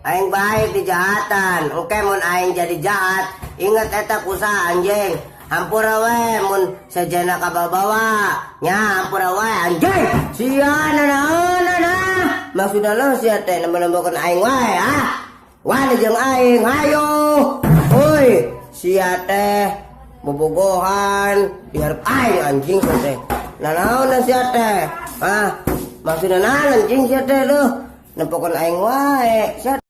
Aing baik di jahatan. Oke, mun aing jadi jahat, inget eta kusaha, anjing? Hampura we mun sejena kabawa-bawa. Nya, hampura we, anjing. Sia nanaon? Maksudna lo sia teh nembe-nembekeun aing wae, ah? Wani jeung aing, hayo. Oi, sia teh bobogohan di hareup aing, anjing sia teh. Nanaon sia teh? Ah, maksudna naon, anjing, sia teh lu? Nempokeun aing wae. Sia.